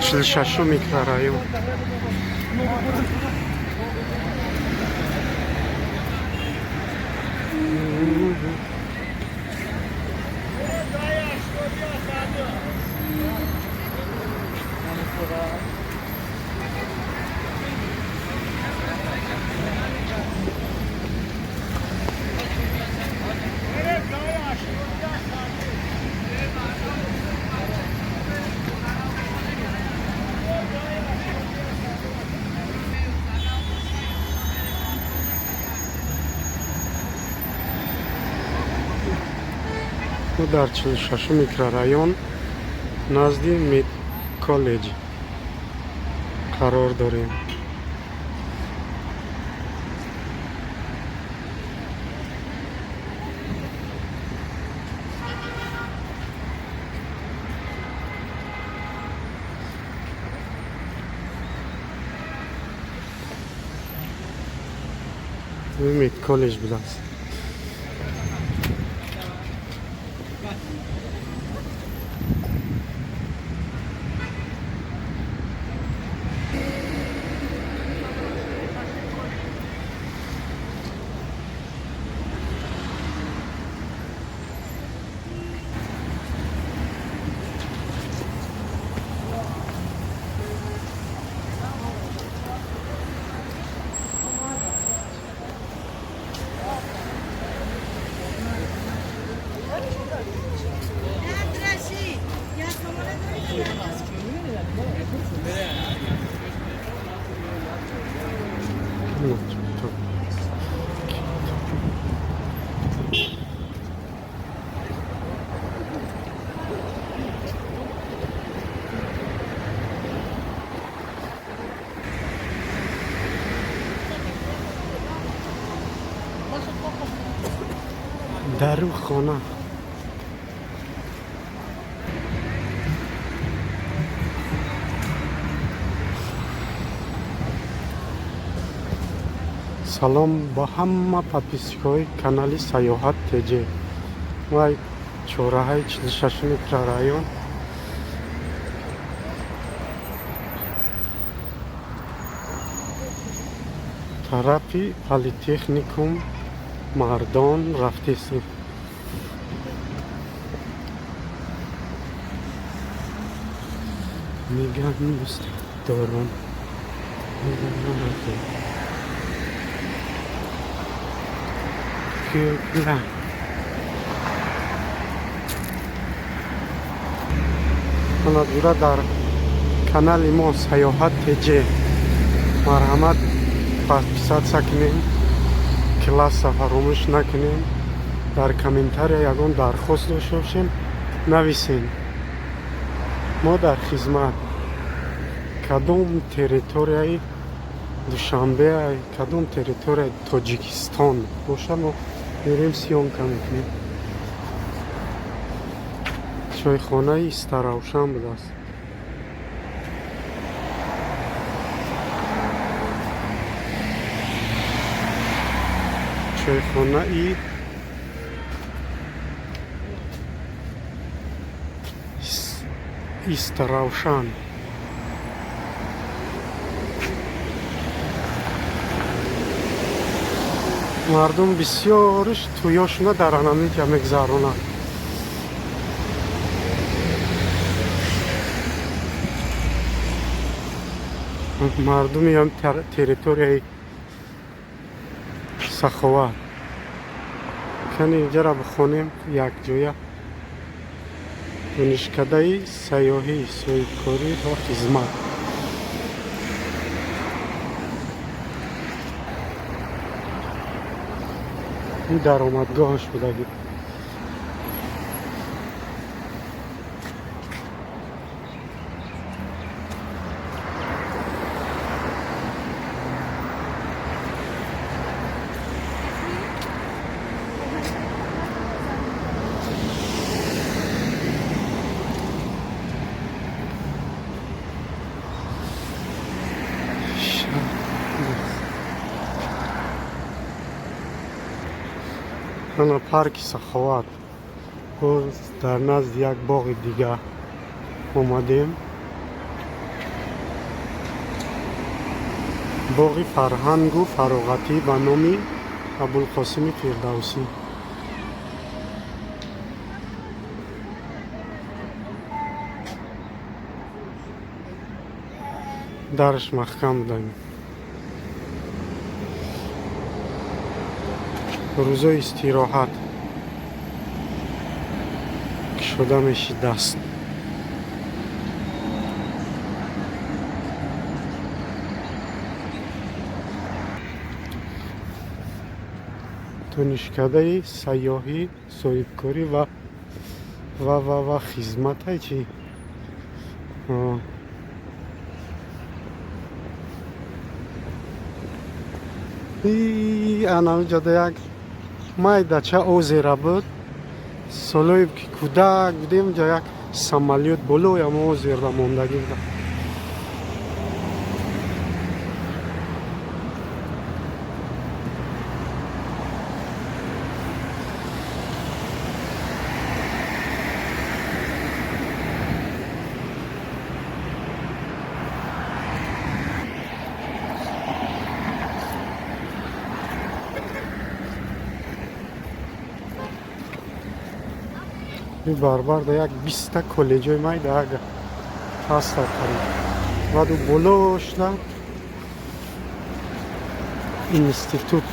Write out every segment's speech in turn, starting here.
46-ум микрорайон. Мо дар 46-ум микрорайон, назди медколлеҷ қарор дорем. Медколлеҷ будааст. Дару хона. Салом ба ҳама подписчикҳои канали «Саёҳат ТЖ». Мо чорраҳаи 46 микрорайон, тарафи политехникум Мардон рафтесем. Меган дӯст дорам. Меган кӯкла. Ҳанадура дар канали мо «Саёҳат ТЖ» марҳамат, подписаться кунем, класса фаромӯш накунем. Дар комментария ягон дархост дошта бошем, нависем, мо дар хизмат. Кадом территорияи Душанбе, кадом территорияи Тоҷикистон боша, мо мерем, съёмка мекунем. Чойхонаи Истаравшан будааст. Чойхонаи Истаравшан. Мардум бисёриш тӯёшуна дар анамиҷа мегзаронанд. Мардуми ам территорияи Саховат. Кани, инҷара бихонем якҷоя: Донишкадаи сайёҳӣ, соҳибкорӣ ва хизмат. Ин даромадгоҳаш будагӣ. Ана парки Саховат, боз дар назди як боғи дига. Омадем боғи фарҳангу фароғатӣ ба номи Абулқосими Фирдавсӣ. Дарш маҳкам будам. Рӯзои истироҳат кушода мешид даст. Донишкадаи сайёҳӣ, соҳибкорӣ ва хизматай чи. Анамиҷода як майдача озера буд. Солое ки кӯдак будем, ҷа як самолёт болои ҳамо озерда мондагӣ буда. Барбарда як 20-та коллеҷои майда ага ҳаста қариб. Баъду болошда институт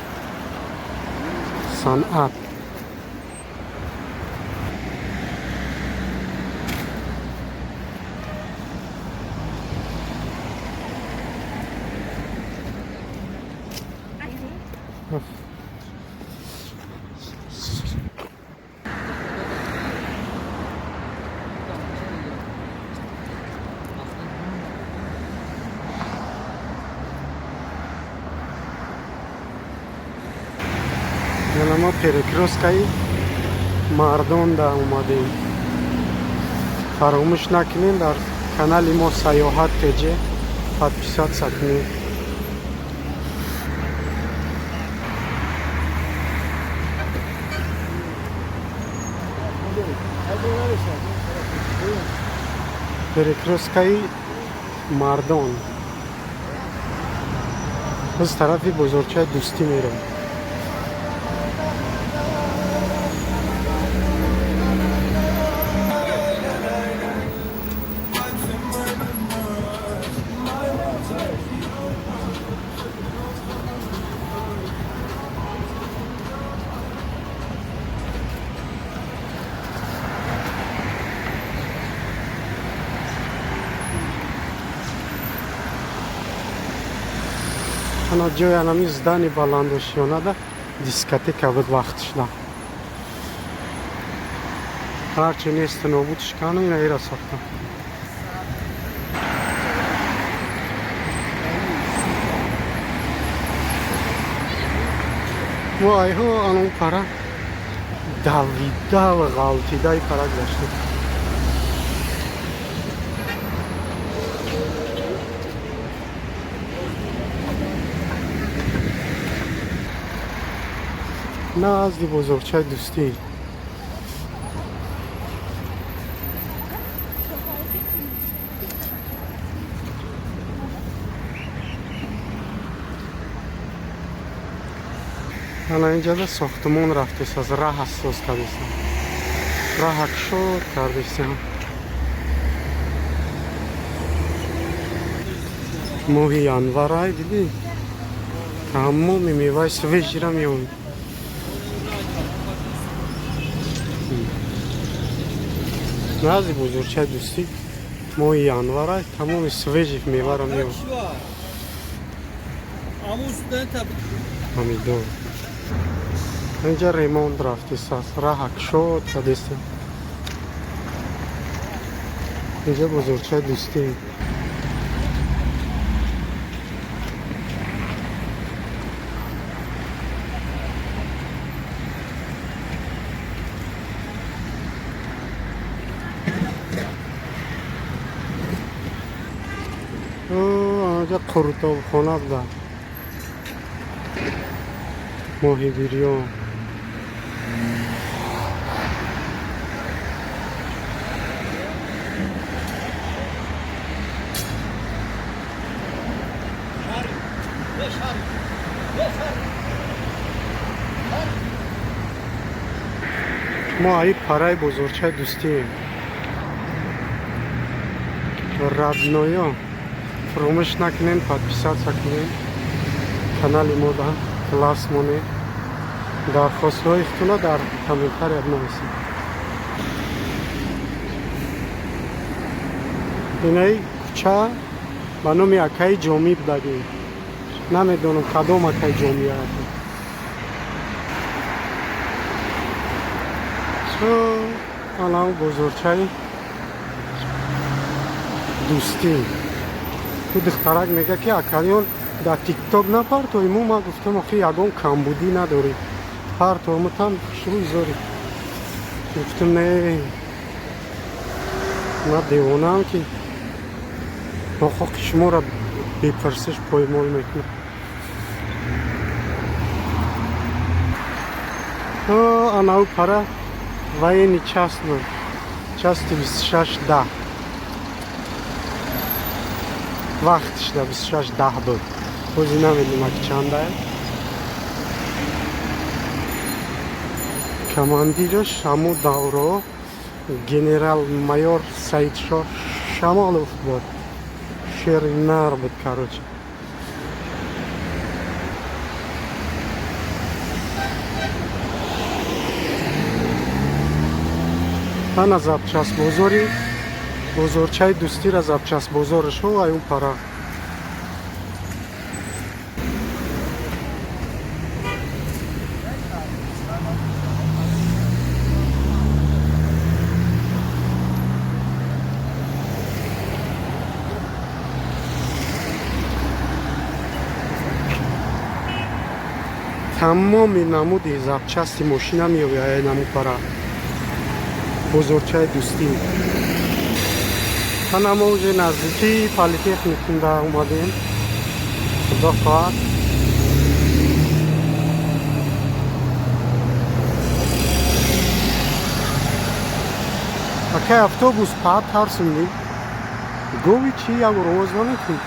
санъат. Яна мо перекрёсткаи Мардонда омадем. Фаромӯш накунем, дар канали мо Сайёҳат ТЖ подписаться кунед. Перекрёсткаи Мардон. Аз тарафи бозорчаи Дӯстӣ мерем. Ана ҷои анами здани баландошёнада дискотека буд вақтшда. Ҳарчи несту нобуд шикану ина ира сохтан. Вайҳо, анон пара давида ва ғалтидаи пара гузаштем. Назди бозорчаи Дӯстӣ. Ана инҷода сохтмон рафтест, аз раҳа соз кардестам. Раҳа кушод кардестам. Моҳи январай дидӣ? Тамоми меваи свежира меёбӣ. Назди бозорчаи Дӯстӣ моҳи январай тамоми свежи меваро меёбӣ. Помидор. Инҷа ремонт рафтест, раҳа кушод кардестем. Инҷа бозорчаи Дӯстӣ. Анҷа қурутобхона буда. Моҳигириён. Мо аи параи бозорчаи Дӯстием. Родной, фуромӯш накунем, подписаться кунем канали мода, лайк монем, дархостҳои худтона дар комментария бинависед. Инаи кӯча ба номи акаи Ҷомӣ будагӣ. Намедонам, кадом акаи Ҷомӣ. Анам бозорчаи Дӯстӣ. Ку духтарак мега, ки акаён, дар ТикТок напартоиму. Ма гуфтам, охи, ягон камбудӣ надорӣ, партомутам хушрӯй зорӣ. Гуфтам, не, ма девонаам, ки ҳуқуқи шуморо бепурсиш поймол мекунам. Анау пара военный часть буд, части 26:10 вақтш да 26:10 буд. Ҳози намедонам, ки чандае. Командираш ҳаму давро генерал майор Саидшоҳ Шамолов буд. Шери нар буд, короче. Ана запчасть бозори бозорчаи Дӯстира, запчасть бозорашо аюн пара. Тамоми намуди запчасти мошина меояд наму пара, бозорчаи Дӯстӣ. Ана мо уже наздикии политехникумда омадем, худо хоҳад. Акай, автобус паат тарсунди, гови чи як овоз намекунӣ.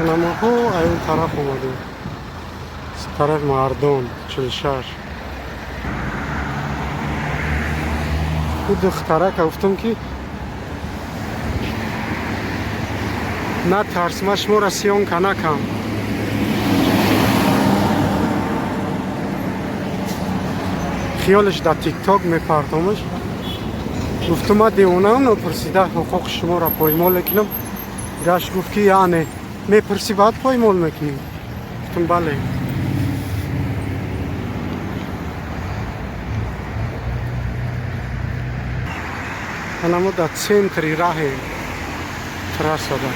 Анамоҳо аюн тараф омадем, тараф Мардон 46. Ку духтарака гуфтам, ки натарс, ма шуморо съёмка накам. Хиёлаш дар ТикТок мепартомаш. Гуфтам, ма девонаам, напурсида ҳуқуқи шуморо поймол мекунам? Гашт, гуфт, ки яъне мепурсӣ, баъд поймол мекунӣ? Гуфтам, бале. Ана мо дар центри раҳем, трассада.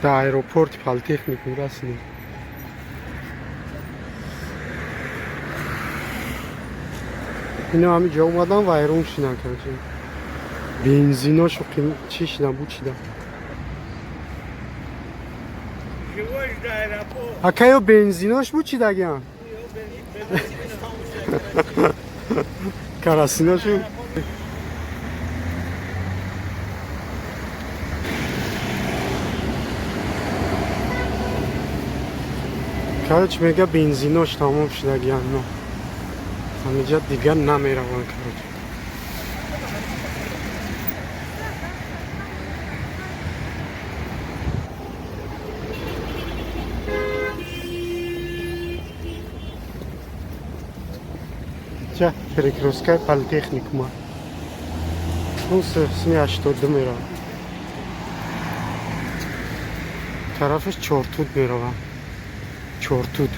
Дар аэропорти политехникум расидем. Ино ҳами ҷо омадан, вайрон шидан, короче, бензиношу чӣ шидан, бучидан. Акаё, бензинош бучидагиан, карасиношу. Короче, мега, бензинош тамом шудагиан, но ҳамиҷа дигар намераванд, короче. Ча перекрёсткаи политехникума сни 82 меравад, тарафаш Чортуд меравад, Чортуд.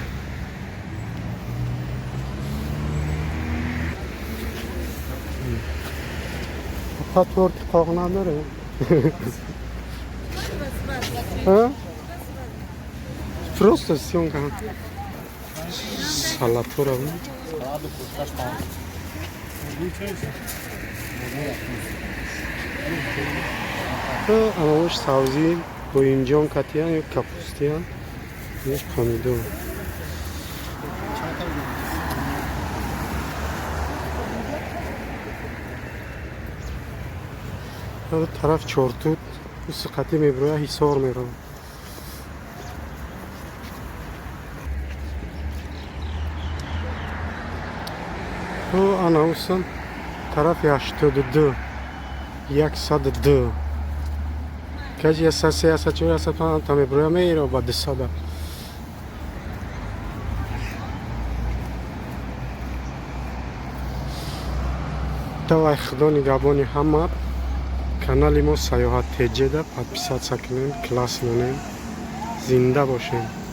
Апа, торти қоқ надоре? А? Просто съёмка. Салатура. Анавош савзӣ боимҷон катиян ё капустиян, иш помидор. Тараф Чортут усиқатӣ мебироя, Ҳисор меравад. Анаусан тарафи 82, 102 каҷ, 103, 104, 105 та мебироя, меро ба 200. Давай, худо нигаҳбони ҳама. Канали мо «Саёҳат Теҷеда» подписаться кунем, класс монем. Зинда бошем.